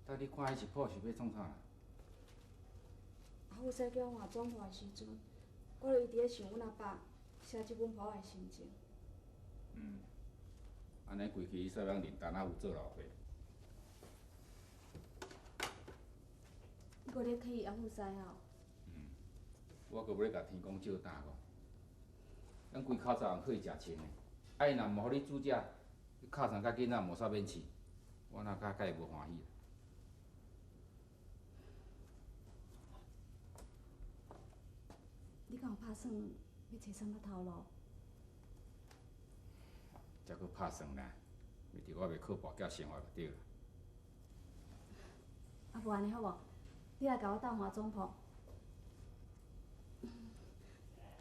但你看彼食谱是欲创啥啦？阿富师叫我换总铺的时阵，我就一直咧想阮阿爸写这本簿的心情。嗯，按呢规气伊煞通认陈阿富做老爸。你阁咧气阿富师哦？嗯，我阁欲咧共天公借胆无？咱规口罩人靠伊食穿的，啊伊若毋予你煮食，你敲床佮囡仔无啥免饲，我哪敢佮伊无欢喜？你敢有拍算欲揣啥物头路？才阁拍算啦，为著我袂靠跋筊生活就对啦。啊，无按呢好无？你来共我斗换总铺。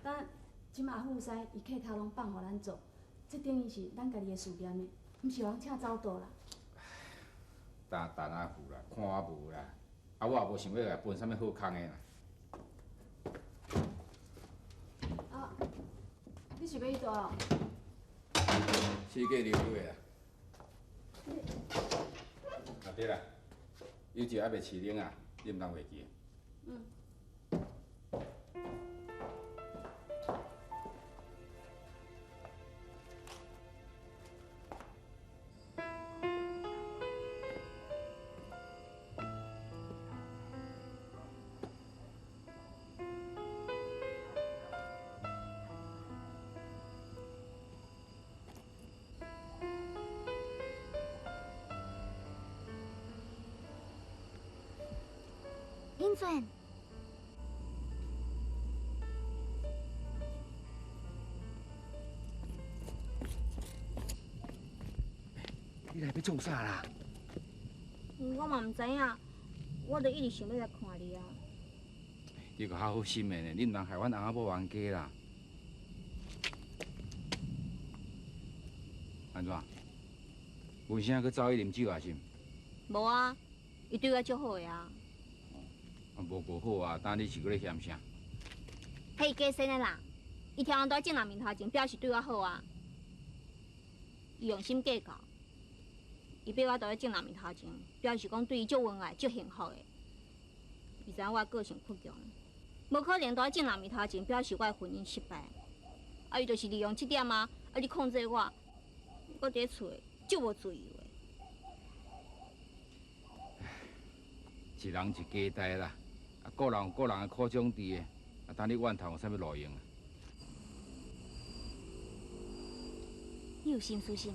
等这摆阿富师伊客头拢放予咱做，这等于是咱家己的事业呢，毋是予人请走道啦。等陈阿富啦，看我无啦，啊我也无想欲共伊分啥物好康的啦。啊，你是欲去佗？四界溜溜的啦。啊对啦，有一个犹未饲冷啊，你毋通袂记。嗯。英俊，你来欲创啥啦？我嘛毋知影，我就一直想欲来看你啊。你阁较好心的呢，你毋通害阮翁仔某冤家啦。按怎？文声阁走去啉酒啊是毋？无啊，伊对我足好的啊。啊，无够好啊！当你是阁咧嫌啥？彼伊假仙的啦，伊超人都伫众人面头前表示对我好啊。伊用心计较，伊逼我伫众人面头前表示讲对伊足恩爱、足幸福的。伊知影我个性倔强，无可能伫众人面头前表示我的婚姻失败。啊，伊就是利用这点啊，啊，咧控制我，我伫咧厝内足无自由的。一人一家代啦，啊，各人有各人的苦衷伫的，啊，当你怨叹有啥物路用啊？你有心事是毋？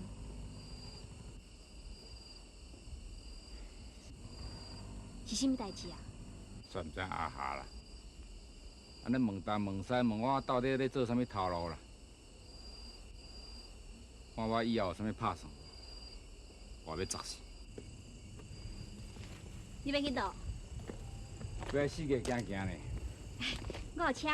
是啥物代志啊？煞毋知阿霞啦，按呢问东问西，问我到底咧做啥物头路啦？看我以后有啥物拍算？我欲作死！你欲去佗？欲四界行行呢。我有车。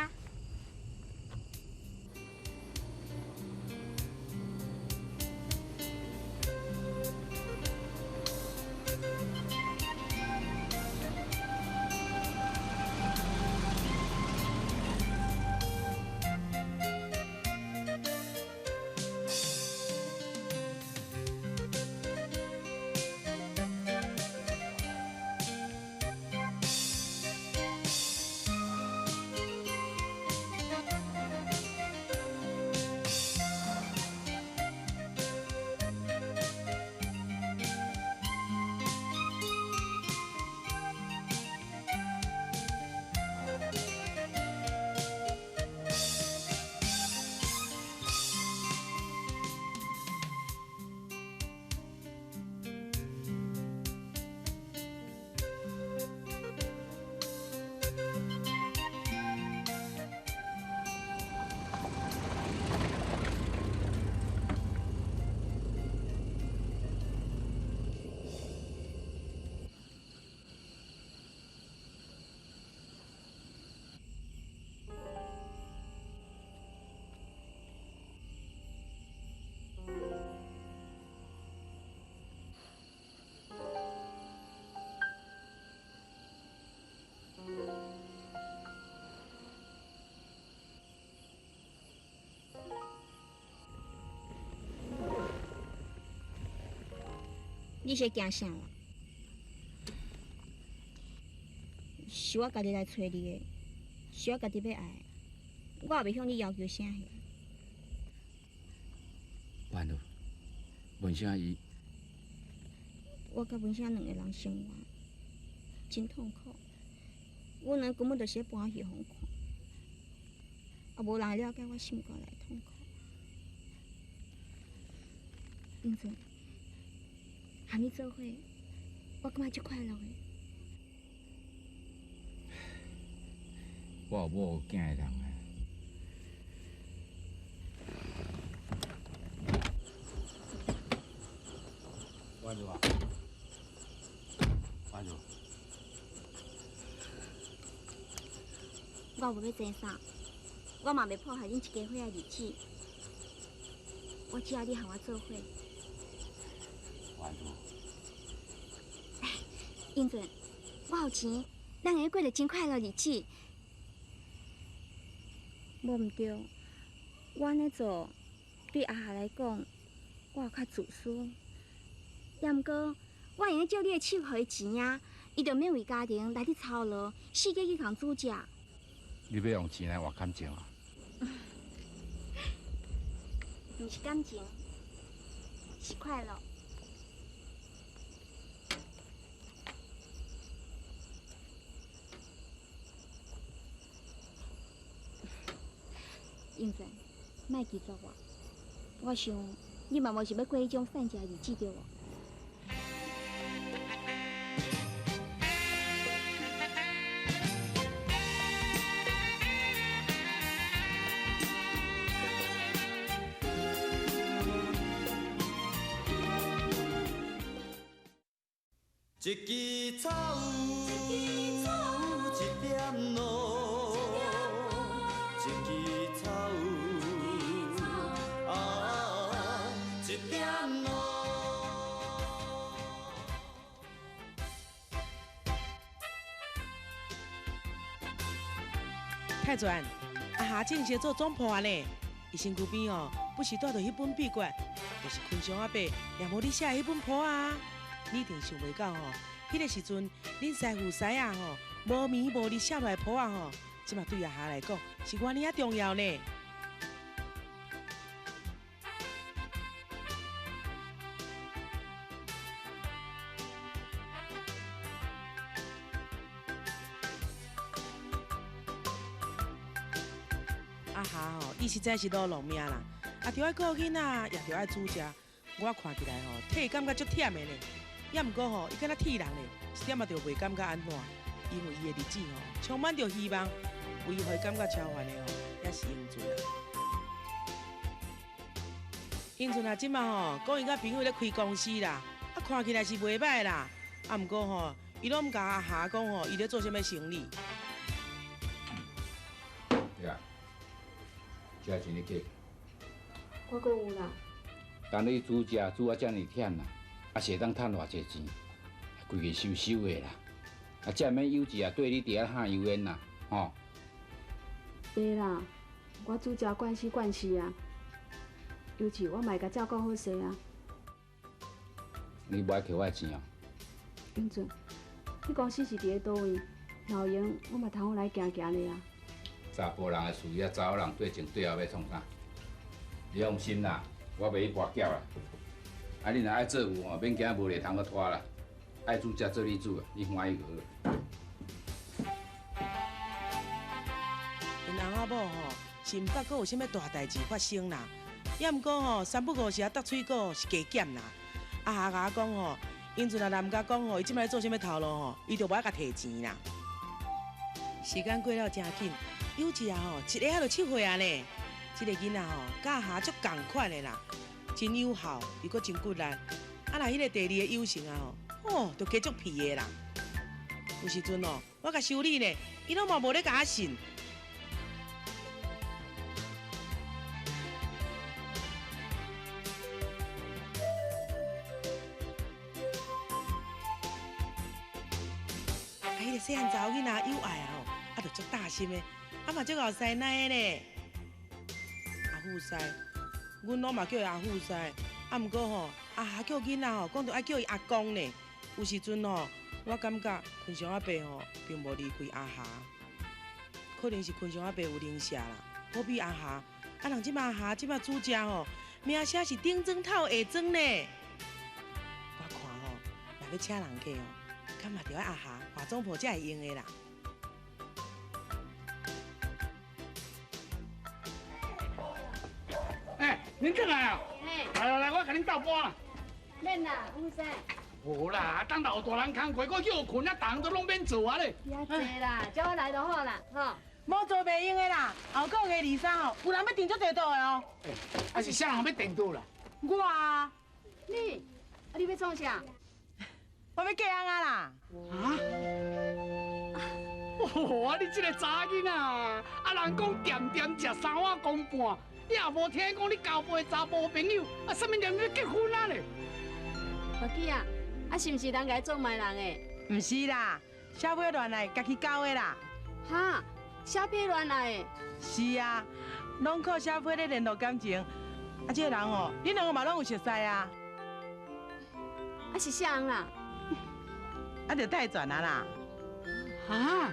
你是惊啥啦？是我家己來揣你的，是我家己欲愛的，我也袂向你要求啥货。婉如，文聲伊，我佮文聲兩个人生活真痛苦，阮兩根本就是咧搬戲予人看，也無人會了解我心肝內的痛苦。英俊，和你做伙，我感覺足快樂的。我有某有囝的人啊。婉如啊，婉如，我無欲爭啥，我嘛袂破壞恁一家伙的日子。我只愛你和我做伙。婉如，英俊，我有錢，咱會過著真快樂日子。無毋對，我按呢做，對阿霞來講，我有較自私。也毋過，我會用借你的手予伊錢啊，伊就免為家庭來去操勞，四界去共煮食。你欲用錢來換感情啊？毋是感情，是快樂。英俊，莫拒絕我，我想你嘛無是欲過彼種散食的日子對無？一支草，一點露，一支草，啊，一點露。泰全，阿霞正式做總鋪啊呢，伊身軀邊哦，不是帶著彼本秘訣，就是坤祥阿伯也無你寫的彼本譜啊。你一定想袂到吼，彼个時陣，恁師傅師仔吼，無眠無日寫落來譜仔吼，這馬對阿霞來講是偌爾仔重要呢。阿霞吼，伊實在是老農命啦，啊，著愛顧囡仔，也著愛煮食，我看起來吼，體感覺足忝的呢。也毋過吼，伊敢若鐵人咧，一點仔就袂感覺按怎，因為伊的日子吼充滿著希望。唯一予伊感覺超凡的吼，也是英俊啊。英俊啊，這馬吼講伊佮朋友咧開公司啦，啊看起來是袂䆀啦，啊毋過吼，伊攏毋共阿霞講吼，伊咧做啥物生意。對啊，這錢你計。我閣有啦。當你煮食煮啊遮爾忝啦。啊，是會當趁偌濟錢，規个收收的啦。啊，才免幼稚啊，對你佇遐哈油煙啦，吼。袂啦，我煮食慣死慣勢啊。尤其我嘛會共照顧好勢啊。你無愛摕我的錢哦？英俊，你公司是佇咧佗位？若有閒，我嘛通好來行行咧啊。查埔人的事業，查某人對前對後欲創啥？你放心啦，我袂去跋筊啦。啊，你若愛做有吼，免驚無禮通閣拖啦。愛煮才做你煮，你歡喜就好。𪜶翁仔某吼是毋捌閣有啥物大代誌發生啦，也毋過吼三不五時啊搭水果是加減啦。阿霞共我講吼，英俊若毋共講吼，伊這擺咧做啥物頭路吼，伊就無愛共提錢啦。時間過了誠緊，有一啊吼，一下仔就7歲啊呢。這个囡仔吼，佮阿霞足仝款的啦。真有效，又閣真骨力。啊，若彼个第二个友成啊吼，哦，就加足皮的啦。有時陣哦，我共修理呢，伊攏嘛無咧共我信。啊，彼个細漢查某囡仔有愛啊吼，啊，就足大心的，啊嘛足𠢕師奶的呢。阿富師。阮攏嘛叫伊阿富師，啊，毋過吼，阿霞叫囡仔吼，講著愛叫伊阿公呢。有時陣吼，我感覺坤祥阿伯吼並無離開阿霞，可能是坤祥阿伯有靈舍啦，保庇阿霞。啊，人這馬阿霞這馬煮食吼，名聲是頂妝透下妝呢。我看吼，若欲請人客哦，敢嘛著愛阿霞化妝婆才會用的啦。欸，恁轉來啊？來來來，我共恁鬥盤啦。免啦，唔使。無啦，等老大人工課，閣叫睏啊，逐項都攏免做啊咧。遐濟啦，叫我來就好啦，吼。無做袂用的啦，後個月二三吼，有人欲訂足濟桌的哦。啊是啥人欲訂桌啦？我啊。你，啊你欲創啥？我欲嫁翁啊啦。啊？哦，啊你這個查某囡仔，啊人講恬恬食三碗公半，你也無聽講你交陪查埔朋友，啊啥物人欲結婚啊咧？月姊啊，啊是毋是人共你做媒人的？毋是啦，小妹戀愛家己交的啦。哈？小妹戀愛的？是啊，攏靠小妹咧聯絡感情。啊，這個人哦，恁兩個嘛攏有熟似啊。啊是啥人啦？啊，就泰全啊啦。啊？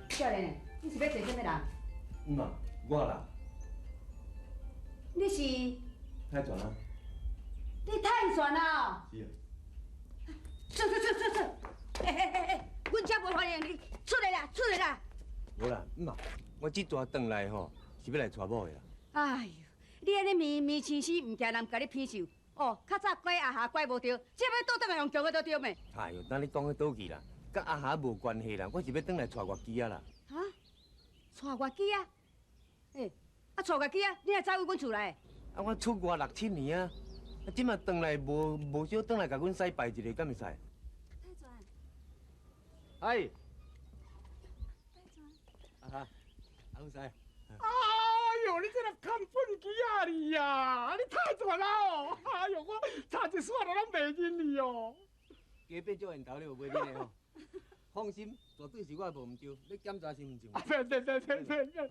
少年，你是欲做啥物人？毋嘛，我啦。你是？泰全啊。你泰全啊？是啊。出出出出出！欸欸欸欸，阮遮無歡迎你，出來啦，出來啦！無啦，毋嘛，我這逝轉來吼，是欲來娶某的啦。哎喲，你按呢面面青青，毋驚人共你鄙視哦。較早拐阿霞拐無著，這欲倒轉來用強的都著未？哎喲，等你講彼佗去啦，佮阿霞無關係啦，我是欲轉來娶月姬仔啦。哈？娶月姬仔？欸，啊娶月姬仔，你哪知为阮厝來？啊，我出外六七年啊，啊，這馬轉來無無少轉來共阮師拜一下，敢會使？泰全。哎。泰全。阿霞，阿有使。哎呦，你這个看糞機啊你呀！你太全啦哦！哎呦，我差一丝仔都攏袂認你哦。加變做緣投，你有袂認的吼？放心，絕對是我無毋對，你檢查身份證。別別別別別！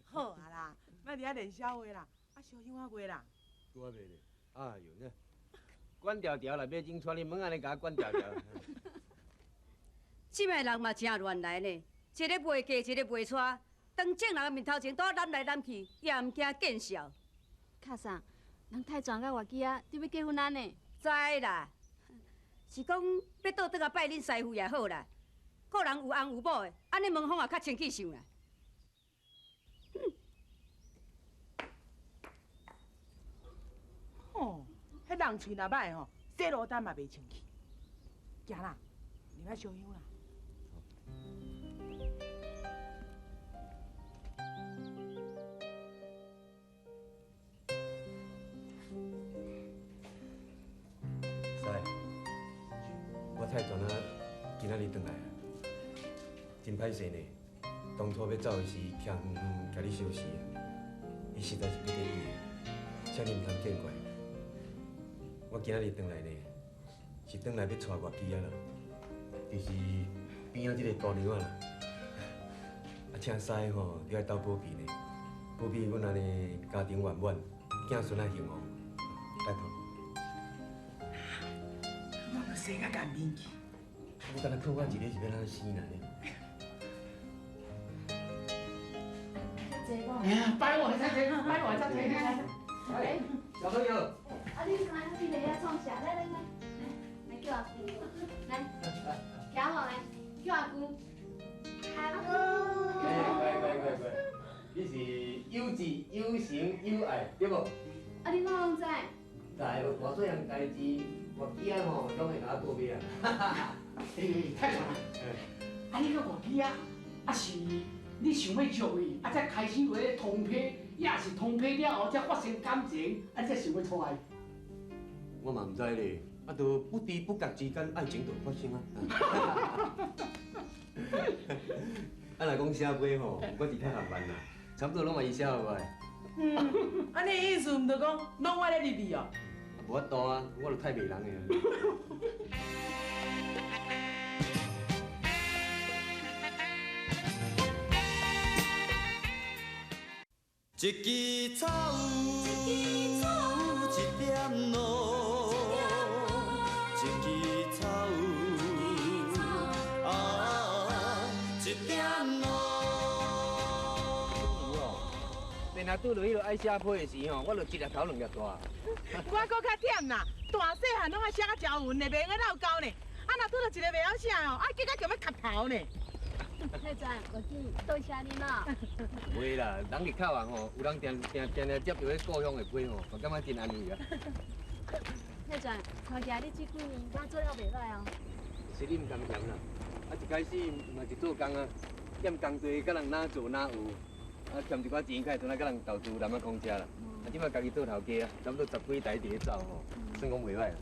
好啊啦，莫佇遐練痟話啦，啊燒香仔袂啦？拄仔袂咧，哎呦，這管條條啦，馬精帶你，莫按呢共我管條條。這擺人嘛誠亂來呢，一个袂嫁，一个袂娶，當眾人的面頭前拄攬來攬去，也毋驚見笑。卡啥？人泰全佮月姬仔，你欲結婚啊呢？知啦，是講欲倒轉來拜恁師父也好啦。個人有翁有某的，按呢門風也較清氣想啦。吼，彼人喙若歹吼，洗炉单嘛袂清氣。行啦，入來燒香啦。師，我泰全啊，今仔日轉來啊，真歹勢呢。當初欲走的時，徛遠遠共你相示，伊實在是不得已的，請你毋通見怪。我今仔日轉來呢，是轉來欲娶月姬仔啦，就是邊仔這个姑娘仔啦。啊，請師吼，你愛鬥保庇呢，保庇阮按呢家庭圓滿，子孫仔興旺，拜託。我閣生甲颜面去。你敢若靠我一个是欲按怎生啦？哎呀，摆我才坐，摆我才坐。哎，小朋友。啊，你刚才伫咧遐创啥？来来来，来叫阿姑，来，徛好来，叫阿姑。阿姑。哎，乖乖乖乖，你是有志有成有愛，對無？啊，你哪攏知？知，偌細項代志，月姬仔吼攏會共我報備啊。欸，泰全啊，啊你佮月姬仔，啊是你想欲招伊，啊才開始話通批，抑是通批了後才發生感情，啊你才想欲娶伊？我嘛毋知咧，啊，都不知不覺之間愛情就發生啊。啊，若講寫批吼，我是較含慢啦，差不多攏嘛伊寫予我的。嗯，按呢意思毋就讲，攏我咧入去哦？無法度啊，我就太袂人的。一支草，一点露，一支草，啊，一点露。定定拄著彼个爱写批的时吼，我就一粒头两粒大。我阁较忝啦，大细汉攏爱写甲真匀的，袂用得落沟呢。啊，若拄著一个袂晓写吼，啊，结果就欲磕头呢。太赞，我记多谢你啦。袂啦，人伫口岸吼，有人定定定定接著彼故乡的批吼，嘛感觉真安慰啊。太赞，看起来你这几年敢做了袂歹哦。是你毋甘嫌啦，啊一开始嘛是做工啊，欠工地，佮人哪做哪有，啊欠一寡钱，才会阵啊佮人投资南仔公车啦。啊，这摆家己做头家啊，差不多十几台伫咧走吼，算讲袂歹啦。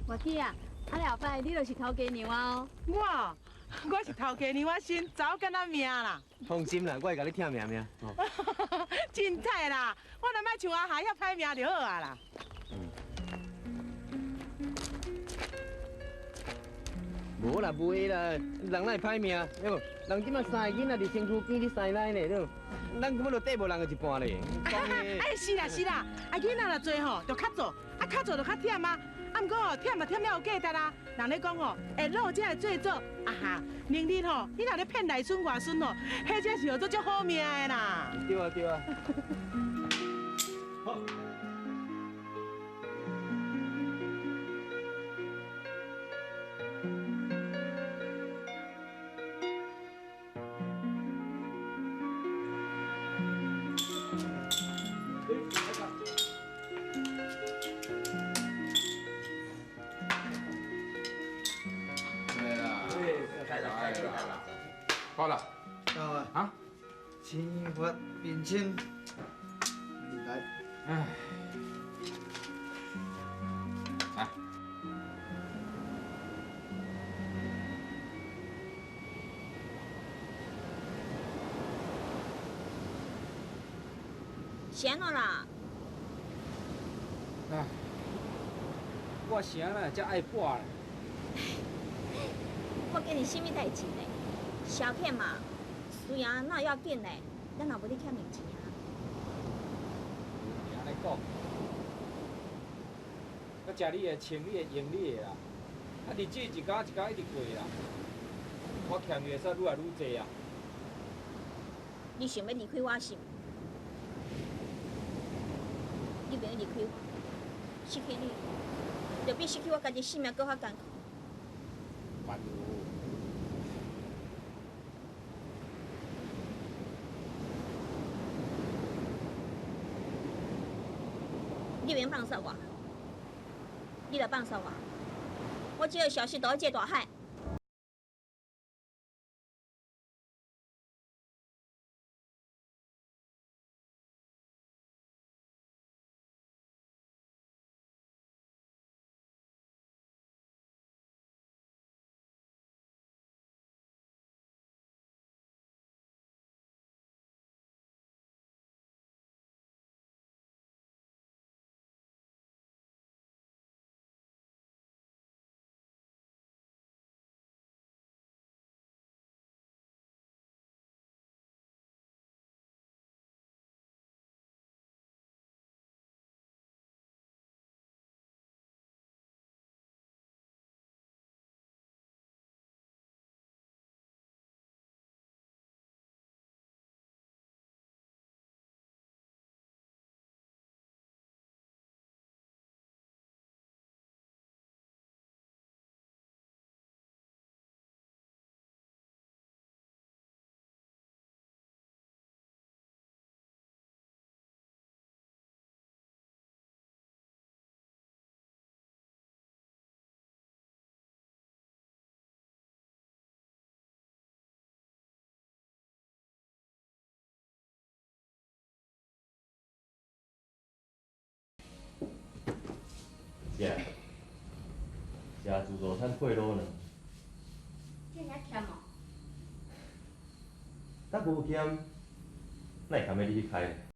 我去啊，啊后摆你就是头家娘啊哦。我。我是头家娘，我先走敢若命啦。放心啦，我会共你听命命。凊彩啦，我若莫像阿霞遐歹命就好啊啦。无啦，袂啦，人哪会歹命？对无？人这摆三个囡仔伫身躯边咧师奶呢，对无？咱根本就缀无人的一半咧。哎，是啦是啦，啊囡仔若济吼，就较做，啊较做就较忝啊。啊，毋过吼，忝嘛忝了有价值啊。人咧讲吼，会老才会做做，啊哈，明日吼，你若咧骗内孙外孙吼，彼才是号做足好命的啦。对啊对啊。好。好了，到啊！啊，青发面青，来，哎，来，是按怎啦？哎，我是按怎遮爱博啦？我见你啥物代志呢？消遣嘛，输赢哪要紧呢？咱若无咧欠伊钱啊。你按呢讲，我食你的，穿你的，用你的啦，啊日子一天一天一直过啦，我欠伊会使愈来愈济啊。你想欲离开我是毋？你袂用离开我，失去你，就比失去我家己性命阁较艰苦。万如。你袂用放手我，你若放手我，我这个消息都爱借大海。食，食自助餐配卤卵。这尔俭哦？若无俭，哪会堪欲你去开？